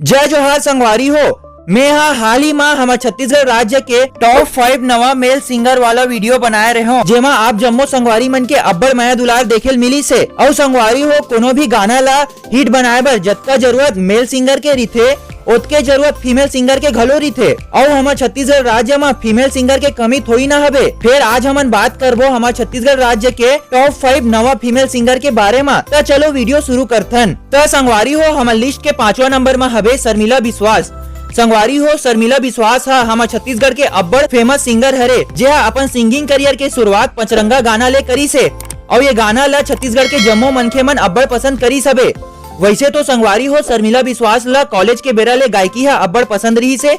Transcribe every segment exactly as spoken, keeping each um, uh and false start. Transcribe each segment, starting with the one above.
जय जोहार संगवारी हो, मैं हा हाल ही मा हमर छत्तीसगढ़ राज्य के टॉप फाइव नवा मेल सिंगर वाला वीडियो बनाए रहे हूँ, जेमा आप जम्मो संगवारी मन के अब्बड़ मया दुलार देखे ल मिलिस हे। अउ संगवारी हो, कोनो भी गाना ला हिट बनाए बर जतका जरूरत मेल सिंगर के रिथे, ओतके जरूरत फीमेल सिंगर के घलो रिथे। अउ हमर छत्तीसगढ़ राज्य मा फीमेल सिंगर के कमी थोड़ी ना हवे। फेर आज हमन बात करबो हमर छत्तीसगढ़ राज्य के टॉप फाइव नवा फीमेल सिंगर के बारे मा। त चलो वीडियो शुरू करथन। त संगवारी हो, हमर लिस्ट के पांचवा नंबर मा हवे शर्मिला विश्वास। संगवारी हो, शर्मिला विश्वास हा हमर छत्तीसगढ़ के अब्बड़ फेमस सिंगर हरे, जे हा अपन सिंगिंग करियर के शुरुआत पचरंगा गाना ले करिस हे। अउ ये गाना ला छत्तीसगढ़ के जम्मो मनखे मन अब्बड़ पसंद करिस हवे। वैसे तो संगवारी हो, शर्मिला विश्वास ला कॉलेज के बेरा ले गायकी हा अब्बड़ पसंद रिहिस हे,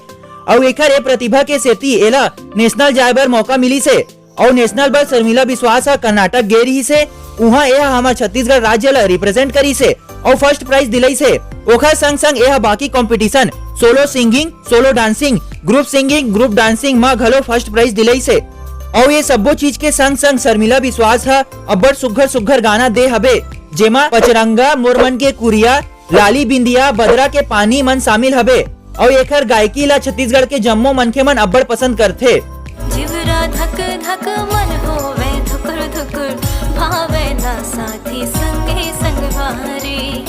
अउ एखर ए प्रतिभा के सेती एला नेशनल जाए बर मौका मिलिस हे। अउ नेशनल बर शर्मिला विश्वास हा कर्नाटक गे रिहिस हे, उहां ए हा हमर छत्तीसगढ़ राज्य ला रिप्रेजेंट करिस हे अउ फर्स्ट प्राइज दिलइस हे। ओखर संग संग ए हा बाकी competition, solo singing, solo dancing, group singing, group dancing म घलो फर्स्ट प्राइज दिलइस हे। अउ ये सब्बो चीज के संग संग शर्मिला विश्वास ह अब्बड़ सुग्घर सुग्घर गाना दे हबे, जेमा पचरंगा, मोर मन के कुरिया, लाली बिंदिया, बदरा के पानी मन शामिल हबे। अउ एखर गायकी ला छत्तीसगढ़ के जम्मो मनखे मन अब्बड़ पसंद करथे। जिवरा धक धक मन होवे धुकुर धुकुर, भावे ना साथी संगे संगवारी।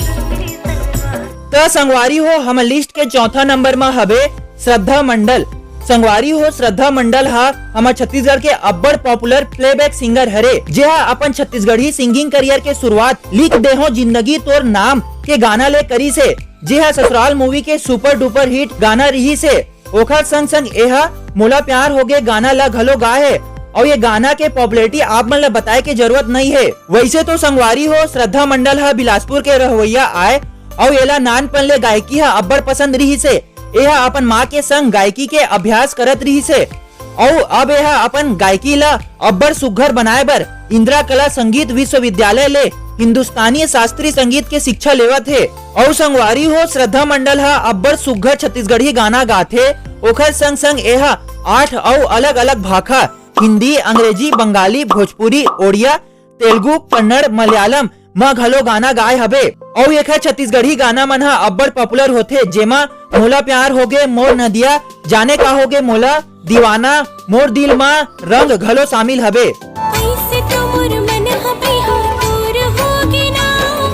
त संगवारी हो, हमर लिस्ट के चौथा नंबर म हबे श्रद्धा मंडल। संगवारी हो, श्रद्धा मंडल ह हमर छत्तीसगढ़ के अब्बड़ पॉपुलर प्लेबैक सिंगर हरे, जे ह अपन छत्तीसगढ़ी सिंगिंग करियर के शुरुआत लिख देहो जिंदगी तोर नाम के गाना ले करिस हे, जे ह ससुराल मूवी के सुपर डुपर हिट गाना रिहिस हे। ओखर संग संग एहा मोला प्यार होगे गाना ला घलो गाए हे, अउ ये गाना के पॉपुलैरिटी आप मन ला बताए के जरूरत नइ हे। वैसे तो संगवारी हो, श्रद्धा मंडल ह बिलासपुर के रहवैया आय, अउ एला नानपन ले गायकी ह अब्बड़ पसंद रिहिस हे। एहा अपन माँ के संग गायकी के अभ्यास करत रिहिस हे, अउ अब एहा अपन गायकी ला अब्बड़ सुघ्घर बनाए बर इंदिरा कला संगीत विश्वविद्यालय ले हिंदुस्तानी शास्त्रीय संगीत के शिक्षा लेवत हे। अउ संगवारी हो, श्रद्धा मंडल ह अब्बड़ सुघ्घर छत्तीसगढ़ी गाना गाथे। ओखर संग संग एहा आठ अउ अलग अलग भाखा, हिंदी, अंग्रेजी, बंगाली, भोजपुरी, ओड़िया, तेलुगु, कन्नड़, मलयालम म घलो गाना गाए हबे। अउ एखर छत्तीसगढ़ी गाना मन ह अब्बड़ पॉपुलर होथे, जेमा मोला प्यार होगे, मोर नदिया, जाने का होगे मोला, दीवाना, मोर दिल मा रंग घलो शामिल हबे। ऐसे तो मोर मन ह बिहार दूर होगे ना,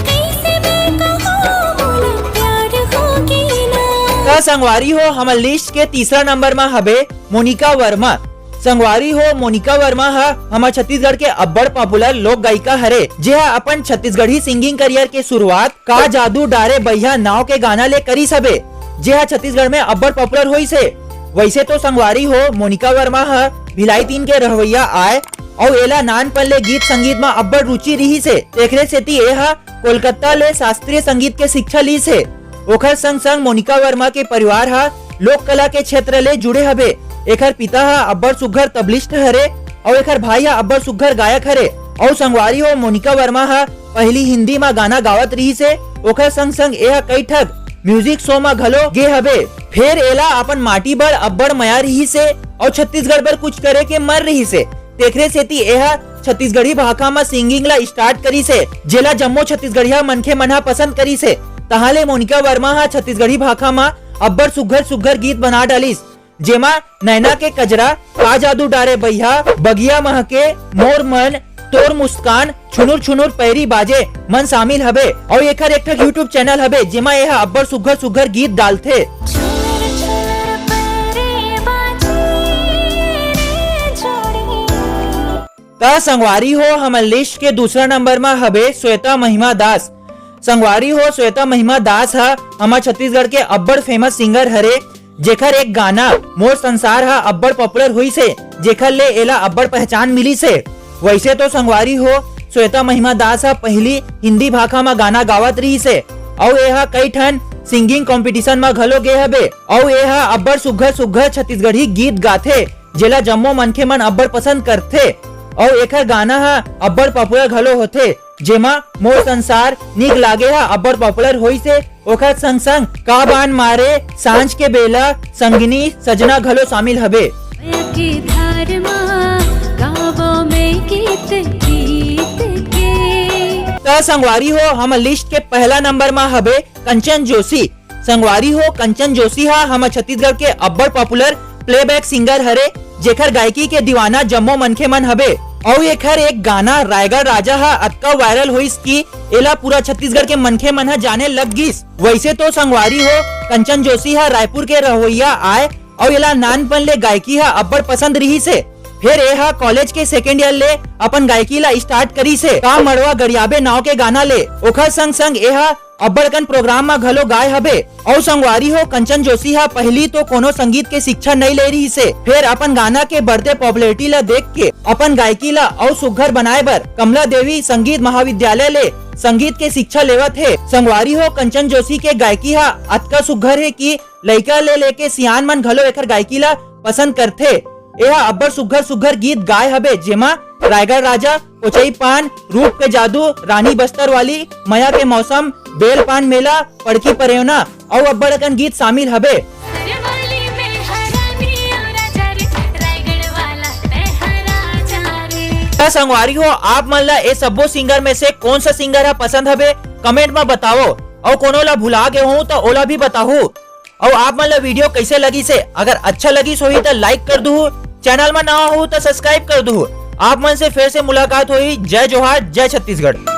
कैसे मैं कहूँ मोला प्यार होगे ना। त संगवारी हो, हमर लिस्ट के तीसरा नंबर मा हबे मोनिका वर्मा। संगवारी हो, मोनिका वर्मा ह हमर छत्तीसगढ़ के अब्बड़ पॉपुलर लोक गायिका हरे, जे ह अपन छत्तीसगढ़ी सिंगिंग करियर के शुरुआत का जादू डारे बइहा नाव के गाना ले करिस हबे, जे ह छत्तीसगढ़ में अब्बड़ पॉपुलर होइस हे। वैसे तो संगवारी हो, मोनिका वर्मा ह भिलाई तीन के रहवैया आय, अउ एला नानपन ले गीत संगीत म अब्बड़ रुचि रिहिस हे। तेखरे सेती ए ह कोलकाता ले शास्त्रीय संगीत के शिक्षा लीस हे। ओखर संग संग मोनिका वर्मा के परिवार ह लोक कला के क्षेत्र ले जुड़े हवे। एखर पिता ह अब्बड़ सुघ्घर तबलिस्ट हरे, अउ एखर भाई ह अब्बड़ सुघ्घर गायक हरे। अउ संगवारी हो, मोनिका वर्मा ह पहिली हिंदी म गाना गावत रिहिस हे। ओखर संग संग ए ह कई ठक म्यूजिक शो म घलो गे हवे। फेर एला अपन माटी बर अब्बड़ मया रिहिस हे, अउ छत्तीसगढ़ बर कुछ करे के मन रिहिस हे। तेखरे सेती ए ह छत्तीसगढ़ी भाखा म सिंगिंग ला स्टार्ट करिस हे, जेला जम्मो छत्तीसगढ़िया मनखे मन ह पसंद करिस हे। तहां ले मोनिका वर्मा ह छत्तीसगढ़ी भाखा म अब्बड़ सुघ्घर सुघ्घर गीत बना डालिस, जेमा नैना के कजरा, का जादू डारे बइहा, बगिया महके, मोर मन, तोर मुस्कान, छुनुर छुनुर पैरी बाजे मन शामिल हबे। अउ एखर एक ठक YouTube चैनल हबे, जेमा ए ह अब्बड़ सुघ्घर सुघ्घर गीत डालथे। त संगवारी हो, हमर लिस्ट के दूसरा नंबर म हबे श्वेता महिमा दास। संगवारी हो, श्वेता महिमा दास ह हमर छत्तीसगढ़ के अब्बड़ फेमस सिंगर हरे, जेखर एक गाना मोर संसार ह अब्बड़ पॉपुलर होइस हे, जेखर ले एला अब्बड़ पहचान मिलिस हे। वैसे तो संगवारी हो, श्वेता महिमा दास ह पहिली हिंदी भाखा म गाना गावत रिहिस हे, अउ ए ह कई ठन सिंगिंग कॉम्पिटिशन म घलो गे हबे, अउ ए ह अब्बड़ सुघ्घर सुघ्घर छत्तीसगढ़ी गीत गाथे, जेला जम्मो मनखे मन अब्बड़ पसंद करथे, अउ एखर गाना ह अब्बड़ पॉपुलर घलो होथे, जेमा मोर संसार नीक लागे ह अब्बड़ पॉपुलर होइस हे। ओखर संग संग का बान मारे, सांझ के बेला, संगनी, सजना घलो शामिल हबे। के धार मा गावो मैं गीत, गीत के। त संगवारी हो, हमर लिस्ट के पहला नंबर मा हबे कंचन जोशी। संगवारी हो, कंचन जोशी हा हमर छत्तीसगढ़ के अब्बड़ popular playback singer हरे, जेकर गायकी के दीवाना जम्मो मनखे मन हबे। अउ एखर एक गाना रायगढ़ राजा हा अतका viral होइस कि एला पूरा छत्तीसगढ़ के मनखे मन हा जाने लग गिस। वैसे तो संगवारी हो, कंचन जोशी हा रायपुर के रहवइया आय अउ एला नानपन ले गायकी हा अब्बड़ पसंद रिहिस हे। फेर एहा college के second year ले अपन गायकी ला start करिस हे, का मड़वा गड़ियाबे नाव के गाना ले। ओखर संग संग एहा अब्बड़ कन program म घलो गाय हबे। अउ संगवारी हो, कंचन जोशी हा पहिली तो कोनो संगीत के शिक्षा नइ ले रिहिस हे, फेर अपन गाना के बढ़ते popularity ला देख के अपन गायकी ला अउ सुघ्घर बनाए बर कमला देवी संगीत महाविद्यालय ले संगीत के शिक्षा लेवत हे। संगवारी हो, कंचन जोशी के गायकी हा अतका सुघ्घर हे कि लइका ले लेके सियान मन घलो एखर गायकी ला पसंद करथे। एहा अब्बड़ सुघ्घर सुघ्घर गीत गाय हबे, जेमा रायगढ़ राजा, कोचई पान, रूप के जादू, रानी बस्तर वाली, मया के मौसम, बेल पान मेला, पड़की परेवना अउ अब्बड़ अकन गीत शामिल हबे। त संगवारी हो, आप मन ला ए सब्बो singer में से कौन सा singer ह पसंद हबे, comment म बताओ। अउ कोनो ला भुला गे हों त ओला भी बताहू। अउ आप मन ला video कैसे लगिस हे? अगर अच्छा लगिस होही त like कर दुहू, channel म नवा होहू त subscribe कर दुहू। आप मन से फेर से मुलाकात होही। जय जोहार, जय छत्तीसगढ़।